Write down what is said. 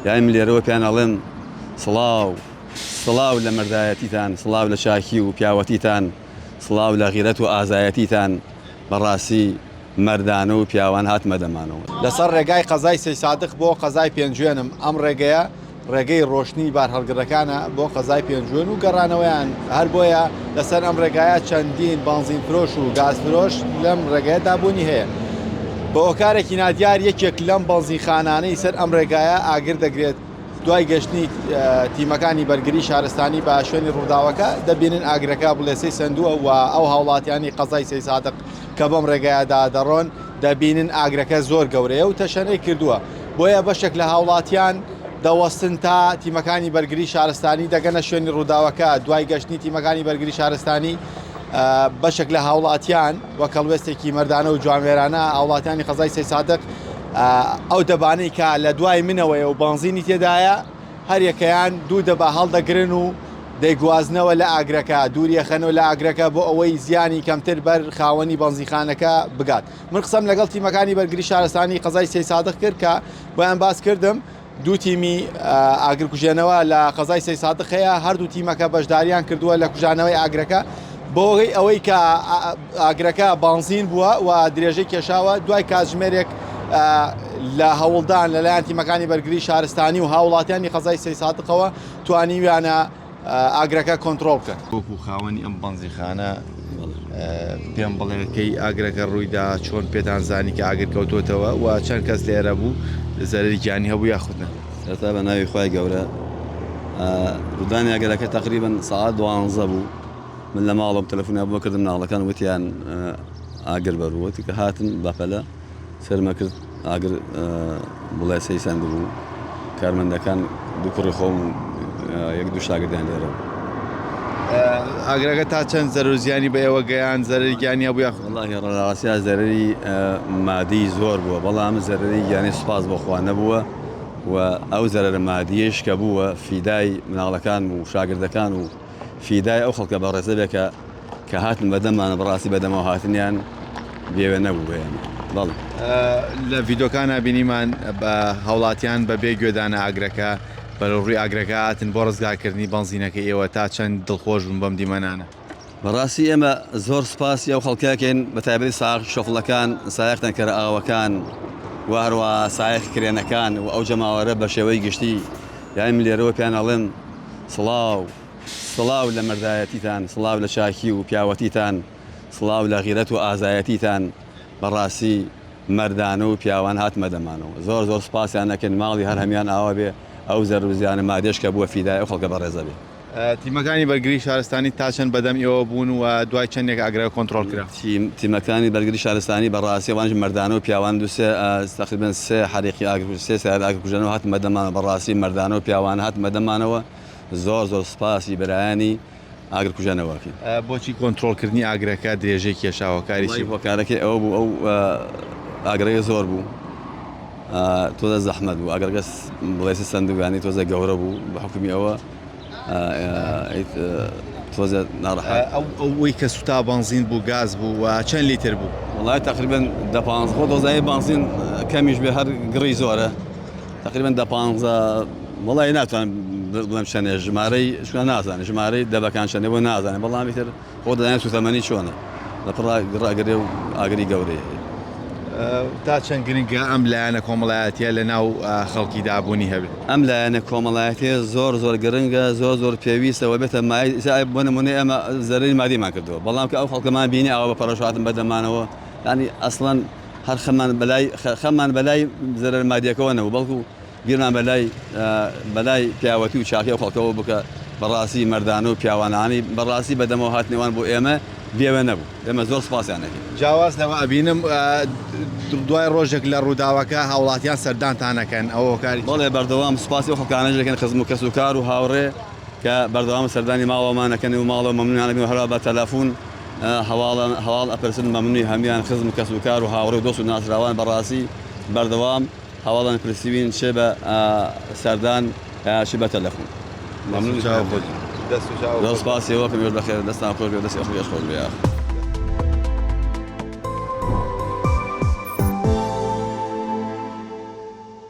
یانی من لێرەوە پێیان ئەڵێم سڵاو سڵاو لە مەردایەتیتان سڵاو لە چاکی و پیاوەتیتان سڵاو لە غیرەت و ئازایەتیتان بەڕاستی مەردانە و پیاوان هاتمە دەمانەوە. لەسەر ڕێگای قەزای سەیسادق بۆ قەزای پێنجوێنم، ئەم ڕێگەیە ڕێگەی ڕۆشتنی بارهەڵگرەکانە بۆ قەزای پێنجوێن و گەڕانەوەیان، هەر بۆیە لەسەر ئەم ڕێگایە چەندین بەنزین فرۆش و گاز فرۆش لەم ڕێگەیەدا بوونی هەیە. بە هۆکارێکی نادیار یەکێک لەم بەنزینخانانەی سەر ئەم ڕێگایە ئاگر دەگرێت، دوای گەشتنی تیمەکانی بەرگری شارستانی بە شوێنی ڕووداوەکە دەبینن ئاگرەکە بڵێسەی سەندووە و ئەو هاوڵاتیانی قەزای سەیسادق کە بەم ڕێگایەدا دەڕۆن دەبینن ئاگرەکە زۆر گەورەیە و تەشەنەی کردووە بۆیە بەشێک لە هاوڵاتیان دەوەستن تا تیمەکانی بەرگری شارستانی دەگەنە شوێنی ڕووداوەکە دوای گەشتنی تیمەکانی بەرگری شارستانی بەشێک لە هاوڵاتیان وەک هەڵوێستێکی مەردانە و جوامێرانە هاوڵاتیانی قەزای سەیسادق ئەو دەبانەی کە لە دوای منەوەیە و بەنزینی تێدایە هەریەکەیان دوو دەبا هەڵدەگرن و دەیگوازنەوە لە ئاگرەکە دووریەخەنەوە لە ئاگرەکە بۆ ئەوەی زیانی کەمتر بەر خاوەنی بەنزینخانەکە بگات من قسەم لەگەڵ تیمەکانی بەرگری شارستانی قەزای سەیسادق کرد کە بۆیان باس کردم دوو تیمی ئاگرکوژێنەوە لە قەزای سەیسادق هەیە، هەردوو تیمەکە بەشداریان کردووە لە کوژانەوەی ئاگرەکە، بەهۆی ئەوەی کە ئاگرەکە بانزین بووە و درێژەی کێشاوە، دوای کاتژمێرێک لە هەوڵدان لەلایەن تیمەکانی بەرگری شارستانی و هاوڵاتیانی قەزای سەیسادقەوە توانیویانە ئاگرەکە کۆنترۆڵ بکەن. وەکو خاوەنی ئەم بەنزینخانە پێم بڵێ کەی ئاگرەکە ڕوویدا، چۆن پێتان زانی کە ئاگر کەوتۆتەوە و چەند کەس لێرە بوو، زەرەری گیانی هەبوو یاخود نا؟ سەرەتا بە ناوی خوای گەورە ڕوودانی ئاگرەکە تەقریبەن سەعات دوانزە بوو من لە ماڵم تەلەفۆنیان بۆ کردم مناڵەکان وتیان ئاگر بەربوو وتی کە هاتن بەپەلە سەرمە کرد ئاگر بڵێسەی سەندبوو کارمەندەکان دوو کوڕی خۆم و یەک دوو شاگردیان لێرە بوو. ئاگرەکە تا چەند زەرەر و زیانی بە ئێوە گەیاند، زەرەری گیانی هەبوو یاخود؟ وەڵاهی لە ڕاستیا زەرەری مادی زۆر بووە، بەڵام زەرەری گیانی سوپاس بۆ خوا نەبووە و ئەو زەرەرە مادیەیش کە بووە فیدای مناڵەکان و شاگردەکان و فیدای ئەو خەڵکە بەڕێزە بێ کە کە هاتن بەدەمانە بەڕاستی بەدەمەوە هاتنیان بێوێ نەبوو بۆ ئێمە بەڵێ. لە ڤیدۆکانا بینیمان بە هاوڵاتیان بە بێ گوێدانە ئاگرەکە بەرەو ڕووی ئاگرەکە هاتن بۆ ڕزگارکردنی بەنزینەکەی ئێوە تا چەند دڵخۆش بوون بەم دیمەنانە؟ بەڕاستی ئێمە زۆر سوپاسی ئەو خەڵکەکەین بە تایبەتی سایەق شۆفڵەکان سایەق تەنکەرە ئاوەکان و هەروەها سایەق کرێنەکان و ئەو جەماوەرە بە شێوەی گشتی یانی من لێرەوە پێیان ئەڵێم سڵاو سڵاو لە مەردایەتیتان، سڵاو لە چاکی و پیاوەتیتان، سڵاو لە غیرەت و ئازایەتیتان، بەڕاستی مەردانە و پیاوان هاتمە دەمانەوە زۆر زۆر سوپاسیان ئەکەین، ماڵی هەر هەموان ئاوا بێ، ئەو زەرەر و زیانە مادیەش کە بووە فیدای ئەو خەڵکە بەڕێزە بێ. تیمەکانی بەرگری شارستانی تا چەند بەدەم ئێوە بوون و دوای چەندێک ئاگرەکە کۆنتڕۆڵ کرا؟ تیمەکانی بەرگری شارستانی بەڕاستی ئەوانیش مەردانە و پیاوان دوو سێ تەقریبەن سێ حەریقی ئاگر سێ سەیارە ئاگرکوژێنەوە هاتن بەدەمانەوە بەڕاستی مەردانە و پیاوانە هاتن بەدەمانەوە، زۆر زۆر سوپاسی برایانی ئاگر کوژێنەوە ئەکەین. بۆچی کۆنترۆڵ کردنی ئاگرەکە درێژەی کێشا هۆکاری چی بوو؟ هۆکارەکەی ئەوە بوو ئەو ئاگرەکە زۆر بوو تۆزە زەحمەت بوو ئاگرەکە بڵێسی سندوگانی تۆزە گەورە بوو بە حکومی ئەوە تۆزە ناڕەحەت ئەو ئەوەی کە سوتا بەنزین بوو گاز بوو و چەند لیتر بوو؟ وەڵای تقریبا دە پانزە خۆ دۆزایی بەنزین کەمیش بێ هەر گڕی زۆرە تقریبا دە پانزە وەڵی ناتوانم بڵێم چەنێ ژمارەی چونکە نازانێ ژمارەی دەبەکان چەنێ بۆ نازانێ بەڵام ئیتر خۆ دەزانێت سوتەمەنی چۆنە لە پڕا گڕ ئەگرێ و ئاگری گەورەی هەیە. تا چەند گرنگە ئەم لایەنە کۆمەڵایەتیە لە ناو خەڵکیدا بوونی هەبێت؟ ئەم لایەنە کۆمەڵایەتیە زۆر زۆر گرنگە زۆر زۆر پێویستە و بێتە مایەی ئیستا بۆ نمونە ئێمە زەرەری مادیمان کردووە بەڵام کە ئەو خەڵکەمان بینی ئاوا بە پەرۆش هاتن بەدەمانەوە یانی ئەسڵەن هەر خەممان بەلای خەممان بەلای زەرەر مادیەکەوە نەبوو بەڵکو بیرمان بەلای بەلای پیاوەتی و چاکی ئەو خەڵکەوە بوو کە بەڕاستی مەردانە و پیاوانانی بەڕاستی بەدەمەوە هاتنەوان بۆ ئێمە بێوێ نەبوو ئێمە زۆر سپاسیان ئەکەین. جیاواز لەوە ئەبینم دوای ڕۆژێک لە ڕووداوەکە هاوڵاتیان سەردانتان ئەکەن ئەوە هۆکاری چیە؟ بەڵێ بەردەوام سوپاسی ئەو خەڵکانەش دەکەین خزم و کەس و کار و هاوڕێ کە بەردەوام سەردانی ماڵەوەمان ئەکەن و ماڵەوە مەمنونیان ئەبین و هەروا بە تەلەفون هەواڵ هەواڵ ئەپرسن مەمنونی هەموان خزم و کەس و کار و هاوڕێ و دۆست و ناسراوان بەڕاستی بەردەوام هەواڵیان پرسیوین چ بە سەردان چ بە تەلەفون. مەمنون زۆر سوپاسی ئێوەکەم ئێوەش بەخێر دەستان خۆش بێ دەستی ئەو خەڵکەش خۆش بێ یاخوا.